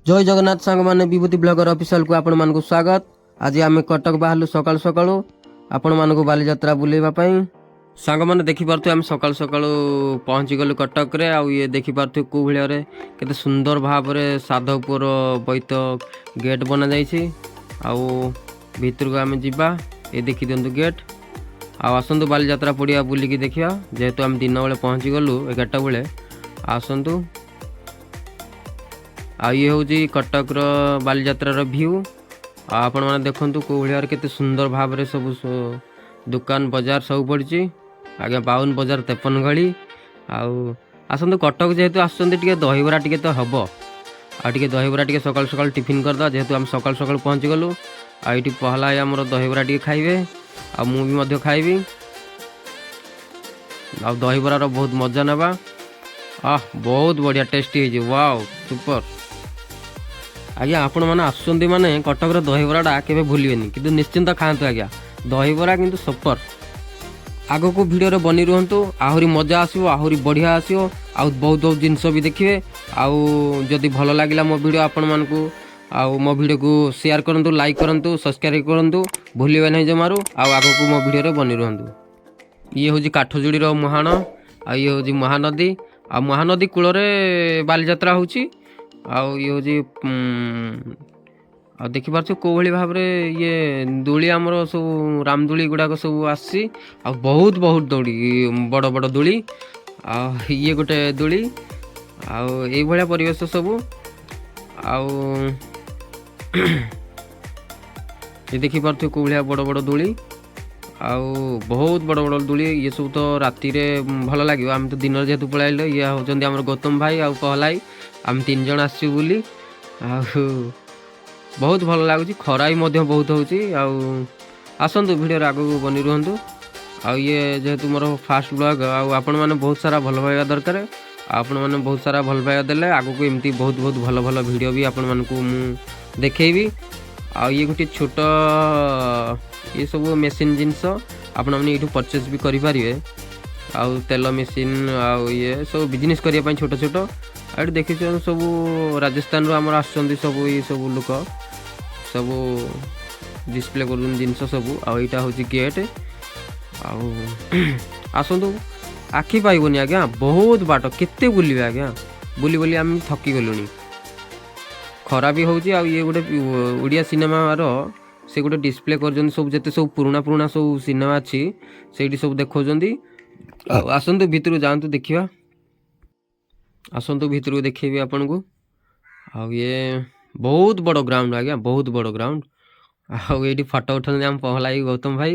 ଜୟ ଜଗନ୍ନାଥ ସାଙ୍ଗମାନେ, ବିଭୂତି ବ୍ଲଗର ଅଫିସିଆଲକୁ ଆପଣମାନଙ୍କୁ ସ୍ୱାଗତ। ଆଜି ଆମେ କଟକ ବାହାରିଲୁ ସକାଳୁ ସକାଳୁ ଆପଣମାନଙ୍କୁ ବାଲିଯାତ୍ରା ବୁଲେଇବା ପାଇଁ। ସାଙ୍ଗମାନେ, ଦେଖିପାରୁଥିବେ ଆମେ ସକାଳୁ ସକାଳୁ ପହଞ୍ଚିଗଲୁ କଟକରେ। ଆଉ ଇଏ ଦେଖିପାରୁଥିବେ କେଉଁ ଭଳିଆରେ କେତେ ସୁନ୍ଦର ଭାବରେ ସାଧବପୁର ବୋଇତ ଗେଟ୍ ବନାଯାଇଛି। ଆଉ ଭିତରକୁ ଆମେ ଯିବା। ଏ ଦେଖିଦିଅନ୍ତୁ ଗେଟ୍। ଆଉ ଆସନ୍ତୁ ବାଲିଯାତ୍ରା ପଡ଼ିଆ ବୁଲିକି ଦେଖିବା। ଯେହେତୁ ଆମେ ଦିନ ବେଳେ ପହଞ୍ଚିଗଲୁ 11ଟା ବେଳେ, ଆସନ୍ତୁ। ଆଉ ଇଏ ହେଉଛି କଟକର ବାଲିଯାତ୍ରାର ଭ୍ୟୁ। ଆଉ ଆପଣମାନେ ଦେଖନ୍ତୁ କେଉଁ ଭଳିଆରେ କେତେ ସୁନ୍ଦର ଭାବରେ ସବୁ ଦୋକାନ ବଜାର ସବୁ ପଡ଼ିଛି ଆଜ୍ଞା। 52 ବଜାର 53 ଗଳି। ଆଉ ଆସନ୍ତୁ, କଟକ ଯେହେତୁ ଆସୁଛନ୍ତି, ଟିକେ ଦହିବରା ଟିକେ ତ ହେବ। ଆଉ ଟିକେ ଦହିବରା ଟିକେ ସକାଳୁ ସକାଳୁ ଟିଫିନ୍ କରିଦେବା, ଯେହେତୁ ଆମେ ସକାଳୁ ସକାଳୁ ପହଞ୍ଚିଗଲୁ। ଆଉ ଏଇଠି ପହଲା ଆମର ଦହିବରା ଟିକେ ଖାଇବେ, ଆଉ ମୁଁ ବି ମଧ୍ୟ ଖାଇବି। ଆଉ ଦହିବରାର ବହୁତ ମଜା ନେବା। ଆহ, ବହୁତ ବଢ଼ିଆ ଟେଷ୍ଟି ହେଇଛି। ୱାଓ, ସୁପର ଆଜ୍ଞା। ଆପଣମାନେ ଆସୁଛନ୍ତି ମାନେ କଟକର ଦହିବରାଟା କେବେ ଭୁଲିବେନି କିନ୍ତୁ, ନିଶ୍ଚିନ୍ତ ଖାଆନ୍ତୁ ଆଜ୍ଞା ଦହିବରା କିନ୍ତୁ ସୁପର। ଆଗକୁ ଭିଡ଼ିଓରେ ବନି ରୁହନ୍ତୁ, ଆହୁରି ମଜା ଆସିବ, ଆହୁରି ବଢ଼ିଆ ଆସିବ, ଆଉ ବହୁତ ବହୁତ ଜିନିଷ ବି ଦେଖିବେ। ଆଉ ଯଦି ଭଲ ଲାଗିଲା ମୋ ଭିଡ଼ିଓ ଆପଣମାନଙ୍କୁ, ଆଉ ମୋ ଭିଡ଼ିଓକୁ ସେୟାର କରନ୍ତୁ, ଲାଇକ୍ କରନ୍ତୁ, ସବସ୍କ୍ରାଇବ୍ କରନ୍ତୁ, ଭୁଲିବେ ନାହିଁ ଜମାରୁ। ଆଉ ଆଗକୁ ମୋ ଭିଡ଼ିଓରେ ବନି ରୁହନ୍ତୁ। ଇଏ ହେଉଛି କାଠଯୋଡ଼ିର ମୁହାଣ, ଆଉ ଇଏ ହେଉଛି ମହାନଦୀ। ଆଉ ମହାନଦୀ କୂଳରେ ବାଲିଯାତ୍ରା ହେଉଛି। ଆଉ ଇଏ ହେଉଛି, ଆଉ ଦେଖିପାରୁଛୁ କେଉଁ ଭଳି ଭାବରେ ଇଏ ଦୋଳି ଆମର ସବୁ ରାମଦୋଳି ଗୁଡ଼ାକ ସବୁ ଆସିଛି। ଆଉ ବହୁତ ବହୁତ ଦୋଳି, ବଡ଼ ବଡ଼ ଦୋଳି। ଆଉ ଇଏ ଗୋଟେ ଦୋଳି। ଆଉ ଏଇଭଳିଆ ପରିବେଶ ସବୁ। ଆଉ ଏ ଦେଖିପାରୁଥିବେ କେଉଁ ଭଳିଆ ବଡ଼ ବଡ଼ ଦୋଳି, ଆଉ ବହୁତ ବଡ଼ ବଡ଼ ଦୋଳି। ଇଏ ସବୁ ତ ରାତିରେ ଭଲ ଲାଗିବ, ଆମେ ତ ଦିନରେ ଯେହେତୁ ପଳାଇଲେ। ଇଏ ହେଉଛନ୍ତି ଆମର ଗୌତମ ଭାଇ ଆଉ ପହଲାଇ, ଆମେ ତିନି ଜଣ ଆସିଛୁ ବୁଲି। ଆଉ ବହୁତ ଭଲ ଲାଗୁଛି, ଖରା ବି ମଧ୍ୟ ବହୁତ ହେଉଛି। ଆଉ ଆସନ୍ତୁ, ଭିଡ଼ିଓରେ ଆଗକୁ ବନି ରୁହନ୍ତୁ। ଆଉ ଇଏ ଯେହେତୁ ମୋର ଫାଷ୍ଟ ବ୍ଲଗ୍, ଆଉ ଆପଣମାନେ ବହୁତ ସାରା ଭଲ ପାଇବା ଦରକାର। ଆଉ ଆପଣମାନେ ବହୁତ ସାରା ଭଲ ପାଇବା ଦେଲେ ଆଗକୁ ଏମିତି ବହୁତ ବହୁତ ଭଲ ଭଲ ଭିଡ଼ିଓ ବି ଆପଣମାନଙ୍କୁ ମୁଁ ଦେଖେଇବି। ଆଉ ଇଏ ଗୋଟିଏ ଛୋଟ ଇଏ ସବୁ ମେସିନ୍ ଜିନିଷ, ଆପଣମାନେ ଏଇଠୁ ପରଚେସ୍ ବି କରିପାରିବେ। ଆଉ ତେଲ ମେସିନ୍ ଆଉ ଇଏ ସବୁ ବିଜନେସ୍ କରିବା ପାଇଁ ଛୋଟ ଛୋଟ। ଆଉ ଏଠି ଦେଖିଛନ୍ତି ସବୁ ରାଜସ୍ଥାନରୁ ଆମର ଆସୁଛନ୍ତି ସବୁ, ଏଇ ସବୁ ଲୋକ ସବୁ ଡିସପ୍ଲେ କରୁଛନ୍ତି ଜିନିଷ ସବୁ। ଆଉ ଏଇଟା ହେଉଛି ଗେଟ୍। ଆଉ ଆସନ୍ତୁ, ଆଖି ପାଇବନି ଆଜ୍ଞା, ବହୁତ ବାଟ, କେତେ ବୁଲିବେ ଆଜ୍ଞା, ବୁଲି ବୁଲି ଆମେ ଥକି ଗଲୁଣି, ଖରା ବି ହେଉଛି। ଆଉ ଇଏ ଗୋଟେ ଓଡ଼ିଆ ସିନେମାର ସେ ଗୋଟେ ଡିସପ୍ଲେ କରିଛନ୍ତି ସବୁ, ଯେତେ ସବୁ ପୁରୁଣା ପୁରୁଣା ସବୁ ସିନେମା ଅଛି ସେଇଠି ସବୁ ଦେଖାଉଛନ୍ତି। ଆଉ ଆସନ୍ତୁ, ଭିତରକୁ ଯାଆନ୍ତୁ, ଦେଖିବା। ଆସନ୍ତୁ, ଭିତରକୁ ଦେଖେଇବି ଆପଣଙ୍କୁ। ଆଉ ଇଏ ବହୁତ ବଡ଼ ଗ୍ରାଉଣ୍ଡ ଆଜ୍ଞା, ବହୁତ ବଡ଼ ଗ୍ରାଉଣ୍ଡ। ଆଉ ଏଇଠି ଫଟୋ ଉଠାଉଛନ୍ତି ଆମ ପହଲାଇ ଗୌତମ ଭାଇ।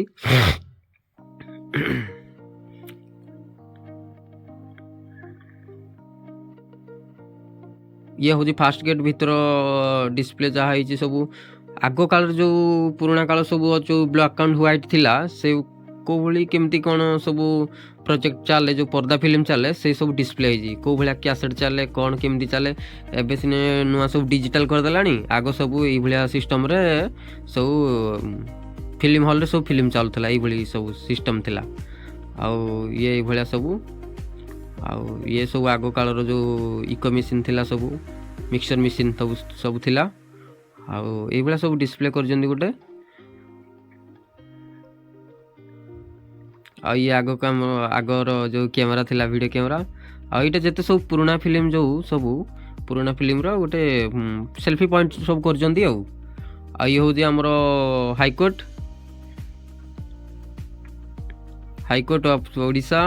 ଇଏ ହେଉଛି ଫାଷ୍ଟ ଗେଟ୍ ଭିତର ଡିସପ୍ଲେ ଯାହା ହେଇଛି ସବୁ। ଆଗ କାଳରେ ଯେଉଁ ପୁରୁଣା କାଳ ସବୁ ଯେଉଁ ବ୍ଲାକ୍ ଆଣ୍ଡ ହ୍ୱାଇଟ୍ ଥିଲା, ସେ କେଉଁ ଭଳି କେମିତି କ'ଣ ସବୁ ପ୍ରୋଜେକ୍ଟ ଚାଲେ, ଯେଉଁ ପର୍ଦ୍ଦା ଫିଲ୍ମ ଚାଲେ, ସେଇ ସବୁ ଡିସପ୍ଲେ ହେଇଛି। କେଉଁ ଭଳିଆ କ୍ୟାସେଟ୍ ଚାଲେ, କ'ଣ କେମିତି ଚାଲେ। ଏବେ ସିନେ ନୂଆ ସବୁ ଡିଜିଟାଲ୍ କରିଦେଲାଣି, ଆଗ ସବୁ ଏଇଭଳିଆ ସିଷ୍ଟମ୍ରେ ସବୁ ଫିଲ୍ମ ହଲ୍ରେ ସବୁ ଫିଲ୍ମ ଚାଲୁଥିଲା, ଏଇଭଳି ସବୁ ସିଷ୍ଟମ୍ ଥିଲା। ଆଉ ଇଏ ଏଇଭଳିଆ ସବୁ। ଆଉ ଇଏ ସବୁ ଆଗ କାଳର ଯେଉଁ ଇକୋ ମେସିନ୍ ଥିଲା, ସବୁ ମିକ୍ସର ମେସିନ୍ ସବୁ ସବୁ ଥିଲା। ଆଉ ଏଇଭଳିଆ ସବୁ ଡିସପ୍ଲେ କରିଛନ୍ତି ଗୋଟେ। ଆଉ ଇଏ ଆଗ କାମ ଆଗର ଯେଉଁ କ୍ୟାମେରା ଥିଲା, ଭିଡ଼ିଓ କ୍ୟାମେରା। ଆଉ ଏଇଟା ଯେତେ ସବୁ ପୁରୁଣା ଫିଲ୍ମ, ଯେଉଁ ସବୁ ପୁରୁଣା ଫିଲ୍ମର ଗୋଟେ ସେଲ୍ଫି ପଏଣ୍ଟ ସବୁ କରିଛନ୍ତି। ଆଉ ଆଉ ଇଏ ହେଉଛି ଆମର ହାଇକୋର୍ଟ, ହାଇକୋର୍ଟ ଅଫ୍ ଓଡ଼ିଶା।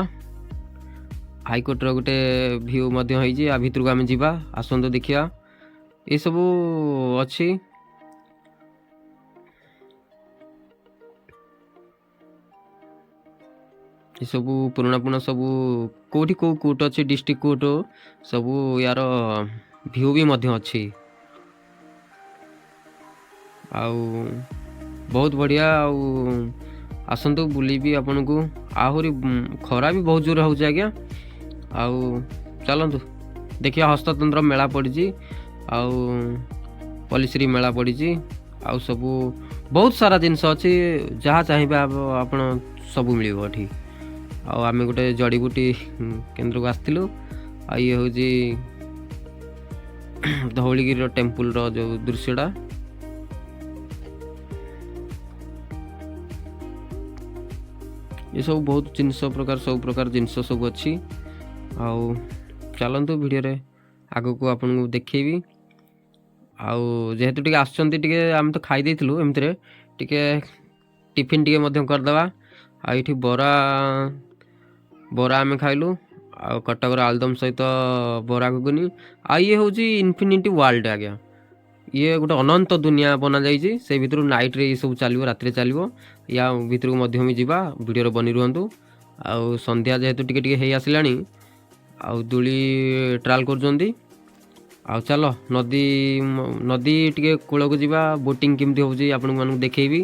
ହାଇକୋର୍ଟର ଗୋଟେ ଭ୍ୟୁ ମଧ୍ୟ ହେଇଛି। ଆ ଭିତରକୁ ଆମେ ଯିବା, ଆସନ୍ତୁ ଦେଖିବା। ଏସବୁ ଅଛି, ଏସବୁ ପୁରୁଣା ପୁରୁଣା ସବୁ କେଉଁଠି କେଉଁ କୋର୍ଟ ଅଛି, ଡିଷ୍ଟ୍ରିକ୍ଟ କୋର୍ଟ ସବୁ, ୟାର ଭ୍ୟୁ ବି ମଧ୍ୟ ଅଛି। ଆଉ ବହୁତ ବଢ଼ିଆ। ଆଉ ଆସନ୍ତୁ ବୁଲିବି ଆପଣଙ୍କୁ ଆହୁରି। ଖରା ବି ବହୁତ ଜୋରେ ହେଉଛି ଆଜ୍ଞା। ଆଉ ଚାଲନ୍ତୁ ଦେଖିବା, ହସ୍ତତନ୍ତ୍ର ମେଳା ପଡ଼ିଛି, ଆଉ ପଲିଶ୍ରୀ ମେଳା ପଡ଼ିଛି, ଆଉ ସବୁ ବହୁତ ସାରା ଜିନିଷ ଅଛି। ଯାହା ଚାହିଁବେ ଆପଣ ସବୁ ମିଳିବ ଏଠି। ଆଉ ଆମେ ଗୋଟେ ଜଡ଼ିବୁଟି କେନ୍ଦ୍ରକୁ ଆସିଥିଲୁ। ଆଉ ଇଏ ହେଉଛି ଧଉଳିଗିରିର ଟେମ୍ପୁଲର ଯେଉଁ ଦୃଶ୍ୟଟା। ଏସବୁ ବହୁତ ଜିନିଷ ପ୍ରକାର, ସବୁ ପ୍ରକାର ଜିନିଷ ସବୁ ଅଛି। ଆଉ ଚାଲନ୍ତୁ, ଭିଡ଼ିଓରେ ଆଗକୁ ଆପଣଙ୍କୁ ଦେଖେଇବି। ଆଉ ଯେହେତୁ ଟିକେ ଆସୁଛନ୍ତି, ଟିକେ ଆମେ ତ ଖାଇ ଦେଇଥିଲୁ, ଏମିତିରେ ଟିକେ ଟିଫିନ୍ ଟିକେ ମଧ୍ୟ କରିଦେବା। ଆଉ ଏଇଠି ବରା ବରା ଆମେ ଖାଇଲୁ ଆଉ କଟକର ଆଳୁଦମ ସହିତ ବରା ଘୁଗୁନି। ଆଉ ଇଏ ହେଉଛି ଇନଫିନିଟି ୱାର୍ଲଡ ଆଜ୍ଞା। ଇଏ ଗୋଟେ ଅନନ୍ତ ଦୁନିଆ ବନାଯାଇଛି। ସେଇ ଭିତରୁ ନାଇଟ୍ରେ ଇଏ ସବୁ ଚାଲିବ, ରାତିରେ ଚାଲିବ। ୟା ଭିତରକୁ ମଧ୍ୟ ବି ଯିବା, ଭିଡ଼ିଓରେ ବନି ରୁହନ୍ତୁ। ଆଉ ସନ୍ଧ୍ୟା ଯେହେତୁ ଟିକେ ଟିକେ ହେଇ ଆସିଲାଣି ଆଉ ଦୋଳି ଟ୍ରାଏଲ୍ କରୁଛନ୍ତି। ଆଉ ଚାଲ, ନଦୀ ନଦୀ ଟିକେ କୂଳକୁ ଯିବା। ବୋଟିଂ କେମିତି ହେଉଛି ଆପଣମାନଙ୍କୁ ଦେଖେଇବି।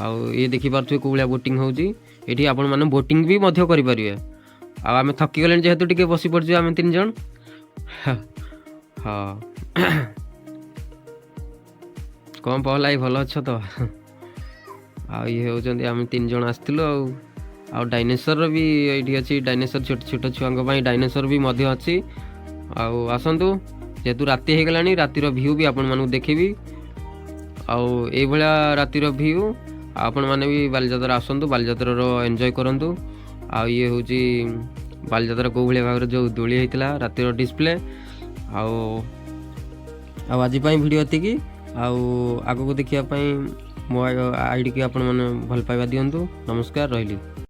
ଆଉ ଇଏ ଦେଖିପାରୁଥିବେ କେଉଁ ଭଳିଆ ବୋଟିଂ ହେଉଛି ଏଠି। ଆପଣମାନେ ବୋଟିଂ ବି ମଧ୍ୟ କରିପାରିବେ। ଆଉ ଆମେ ଥକି ଗଲେଣି ଯେହେତୁ ଟିକେ ବସି ପଡ଼ିଛୁ ଆମେ ତିନି ଜଣ। ହଁ, କ'ଣ ପହଲା ଭାଇ, ଭଲ ଅଛ ତ? ଆଉ ଇଏ ହେଉଛନ୍ତି ଆମେ ତିନି ଜଣ ଆସିଥିଲୁ। ଆଉ ଡାଇନେସରର ବି ଏଇଠି ଅଛି। ଡାଇନେସର, ଛୋଟ ଛୋଟ ଛୁଆଙ୍କ ପାଇଁ ଡାଇନେସର ବି ମଧ୍ୟ ଅଛି। ଆଉ ଆସନ୍ତୁ, ଯେହେତୁ ରାତି ହେଇଗଲାଣି, ରାତିର ଭ୍ୟୁ ବି ଆପଣମାନଙ୍କୁ ଦେଖିବି। ଆଉ ଏଇଭଳିଆ ରାତିର ଭ୍ୟୁ। ଆପଣମାନେ ବି ବାଲିଯାତ୍ରା ଆସନ୍ତୁ, ବାଲିଯାତ୍ରାର ଏନ୍ଜୟ କରନ୍ତୁ। ଆଉ ଇଏ ହେଉଛି ବାଲିଯାତ୍ରା କେଉଁ ଭଳିଆ ଭାବରେ ଯେଉଁ ଦୋଳି ହେଇଥିଲା, ରାତିର ଡିସପ୍ଲେ। ଆଉ ଆଜି ପାଇଁ ଭିଡ଼ିଓ ଏତିକି। ଆଉ ଆଗକୁ ଦେଖିବା ପାଇଁ ମୋ ଆଇଡ଼ିକି ଆପଣମାନେ ଭଲ ପାଇବା ଦିଅନ୍ତୁ। ନମସ୍କାର, ରହିଲି।